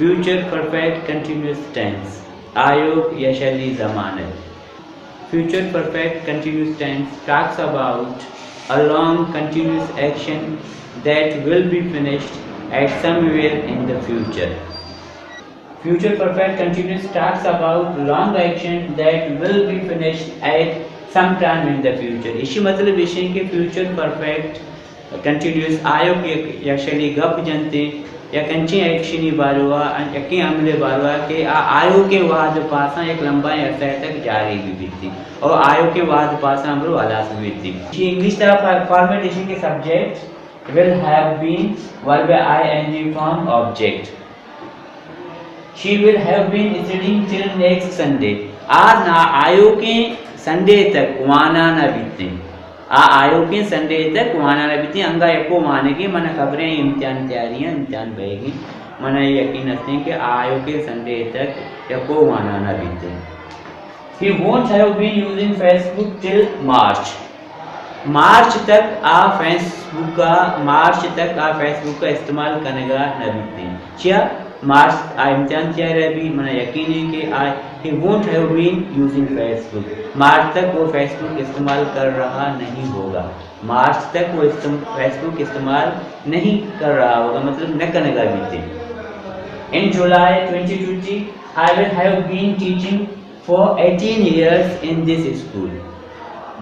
Future perfect continuous tense. Ayukta یشلی زمانگ. Future perfect continuous tense talks about a long continuous action that will be finished at somewhere in the future. Future perfect continuous talks about long action that will be finished at some time in the future. ایشی مطلب ایش انت کہ future perfect continuous Ayukta یک، یک شلی گپ جنت، یک انچیں ایکشنی باروا، یکیں عملے باروا کہ آ آیوکیں وہد پاساں یک لمبائیں عرصہ تک جاری بہ بیت اور آیوکیں وہد پاساں برو ہلاس بہ بیت۔ ایشی انگلش تہا فار-، فارمیٹ ایش انت کہ subject will have been, verb I N G form, object. She will have been studying till next Sunday. آ نا آیوکیں سنڈے تک وانان ءَ بیتیں۔ آ آیوکیں سنڈے تک وانان ءَ بیتیں۔ انگا یکو وانگی، من خبریں امتحان تیاری ہیں، امتحان بئیگی۔ من یقین ہستیں کہ آیوکیں سنڈے تک یکو وانان ءَ بیتیں۔ He won't have been using Facebook till March. March تک آ فیس بک ءَ، مارچ تک آ فیس بک ءَ استعمال کنگ ءَ نہ بیتیں۔ چیا؟ مارچ آ امتحان تیار ءَ بی، من یقین ہے کہ آ، he won't have been using Facebook. March تک وہ فیس بک استعمال کر رہا نہیں ہوگا۔ مارچ تک وہ استعم-، فیس بک استعمال نہیں کر رہا ہوگا، مطلب نہ کنگ ءَ بیتیں۔ In July twenty twenty, I will have been teaching for eighteen years in this school.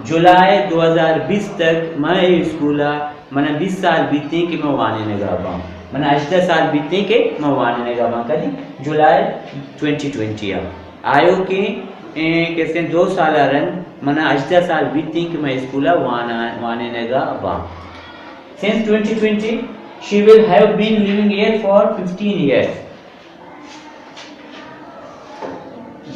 جولائی دو ہزار بیست تک من اے اسکول ءَ، من بیست سال بیتیں کہ من وانینگ ءَ باں۔ من ہژدہ سال بیتیں کہ من وانینگ ءَ باں۔ کدی؟ جولائی ٹوئنٹی ٹوئنٹی ءَ۔ آیوکیں، اے، کسیں دو سال ءَ رند من ہژدہ سال بیتیں کہ من اسکول ءَ وانا-، وانینگ ءَ باں۔ Since twenty twenty, she will have been living here for fifteen years.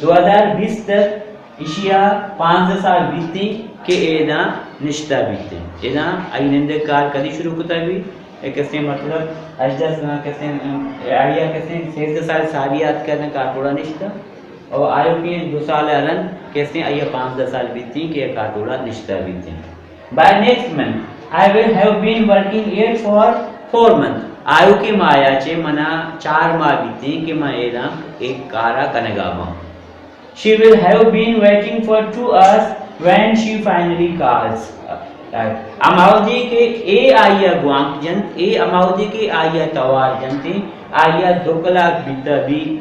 دو ہزار بیست تک ایشی ءَ پانزدہ سال بیتیں کہ اے داں نشتہ بیتیں۔ اے داں آئی نندگ کار کدی شروع کتا بی؟ اے کسیں مطلب ہژدہ س-، کسیں، آئی ءَ کسیں سیزدہ سال ساری یات کردن کاٹوڑا نشتہ۔ او آیوکیں دو سال ءَ رند کسیں آئی ءَ پانزدہ سال بیتیں کہ اے کاٹوڑا نشتہ بیتیں۔ By next month, I will have been working here for four months. آیوکیں ماہ ءَ چہ منا چار ماہ بیتیں کہ من اے داں اے کار ءَ کنگ ءَ باں۔ She will have been waiting for two hours when she finally calls. ہما وھدی کہ اے آئی ءَ گوانک جنت، اے ہما وھدی کہ آئی ءَ توار جنت، آئی ءَ دو کلاک بیتہ بی،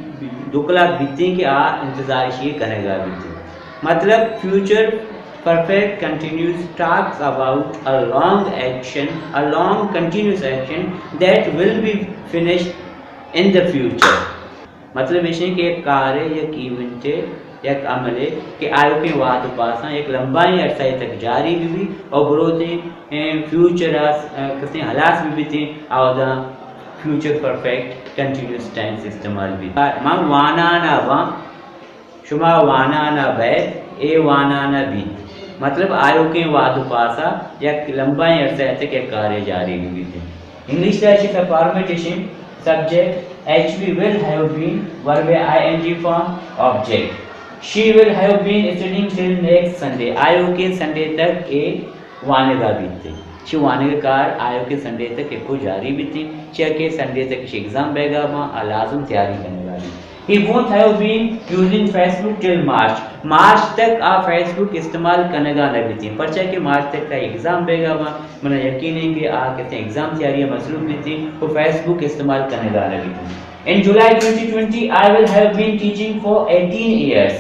دو کلاک بیتیں کہ آ انتظار ایشی ءِ کنگ ءَ بیتیں۔ مطلب، future perfect continuous talks about a long action, a long continuous action that will be finished in the future. مطلب ایش انت کہ یک کارے، یک ایونٹے، یک عملے کہ آیوکیں وہد ءُ پاساں یک لمبائیں عرصہ تک جاری بہ بی اور بروتیں، اے، فیوچر ءَ، اے، کسیں ہلاس بہ بیتیں، آودا فیوچر پرفیکٹ کنٹینیوس ٹینس استعمال بیت۔ من وانان ءَ باں، شما وانان ءَ بئیت، اے وانان ءَ بیت۔ مطلب، آیوکیں وہد ءُ پاس ءَ یک لمبائیں عرصہ ءَ تک یک کارے جاری بہ بیت۔ انگلش ءَ ایشی ءِ فارمیٹ ایش انت، subject, H B will have been, verb I N G form, object. She will have been studying till next Sunday. آیوکیں سنڈے تک اے وانگ ءَ بیت۔ چہ وانگ ءِ کار آیوکیں سنڈے تک یکو جاری بیت، چیا کہ سنڈے تک ایشی ایگزام بیگ ءَ باں، آ لازم تیاری کنگ ءَ بیت۔ He won't have been using Facebook till March. March تک آ فیس بک استعمال کنگ ءَ نہ بیت، پرچا کہ مارچ تک آئی ایگزام بیگ ءَ باں۔ من ءَ یقین انت کہ آ کسیں ایگزام تیاری ءَ مصروف بیت ءُ فیس بک استعمال کنگ ءَ نہ بیت۔ In July twenty twenty, I will have been teaching for eighteen years.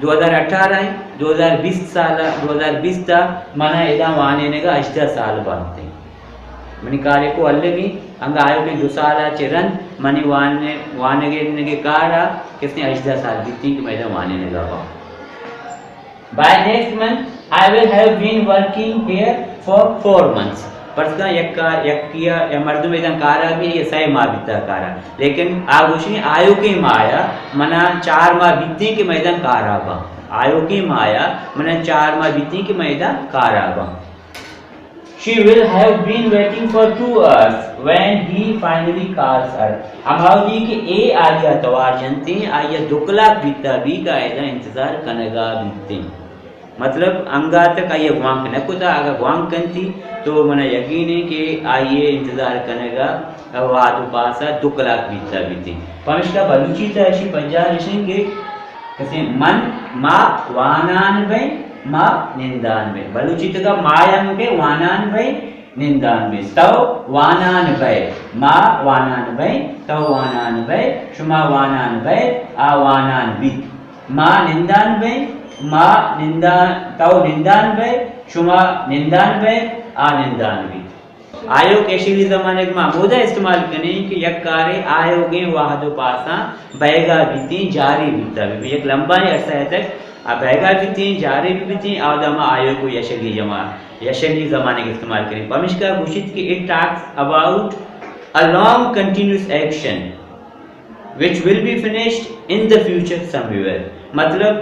دو ہزار اٹھارہ ءَ، دو ہزار بیست سال ءَ، دو ہزار بیست ءَ من ءَ ادا وانینگ ءَ ہژدہ سال بنت۔ منی کار یکو المی، انگا آیوکیں دو سال ءَ چہ رند منی وان-، وانگینگ ءِ کار ءَ کسیں ہژدہ سال بیت کہ من ادا وانینگ ءَ باں۔ By next month, I will have been working here for four months. فرض کن یک کار، یکے ءَ، یک مردمے ادا کار ءَ بی، اے سئے ماہ بیتا کار ءَ۔ لیکن آ گوشی آیوکیں ماہ ءَ من ءَ چار ماہ بیتیں کہ من ادا کار ءَ باں۔ آیوکیں ماہ ءَ من ءَ چار ماہ بیتیں کہ من ادا کار ءَ باں۔ She will have been waiting for two hours when he finally calls her. ہما وھدی کہ اے آئی ءَ توار جنتیں، آئی ءَ دو کلاک بیتا بی کہ آ ادا انتظار کنگ ءَ بیتیں۔ مطلب انگا تک آئی ء گوانک نہ کتا، اگاں گوانک کنتی تو من ء یقین انت کہ آئی ء انتظار کنگ ء وہد و پاس ء دو کلاک بیتا بیتیں۔ پمشکا بلوچی تہ اشی پجار اش انت کہ کسے من، ما وانان بئیں، ما نندان بئیں۔ بلوچی تگا ما ہم کہ وانان بئیں، نندان بئے۔ تو وانان بئے، ما وانان بئیں، تو وانان بئے، شما وانان بئے، آ وانان بیت۔ ما نندان بئیں، ما نندان، تو نندان بئے، شما نندان بئے، آ نندان بیت۔ آیوک ایشی زمانگ ما ہمودا استعمال کنیں کہ یک کارے آیوگیں وہد و پاساں بئیگا بیتیں، جاری بیتا بہ بی، یک لمبائیں عرصہ تک آ بئیگا بیتیں، جاری بہ بیتیں، آودا ما آیوک و یشگی جمع، یشگی زمانگ استعمال کنیں۔ پمشکا گوشیت کہ it talks about a long continuous action which will be finished in the future somewhere۔ مطلب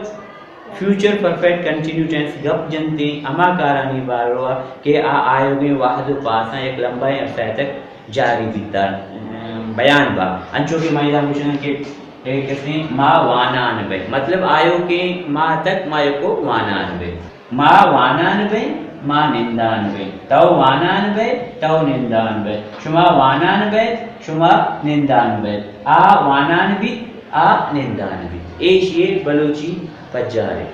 فیوچر پرفیکٹ کنٹینیو ٹینس گپ جنتیں ہما کارانی باروا کہ آ آیوگیں وہد و پاساں یک لمبائیں عرصہ تک جاری بیتا، ام، بیان با۔ انچو کہ ما ادا گوشگاں کہ اے کسیں ما وانان بئے، مطلب آیوکیں ما تک ما یکو وانان بئے۔ ما وانان بئے، ما نندان بئے۔ تو وانان بئے، تو نندان بئے۔ شما وانان بئے، شما نندان بئے۔ آ وانان بیت، آ نندان بیت۔ ایشی بلوچی پجارے۔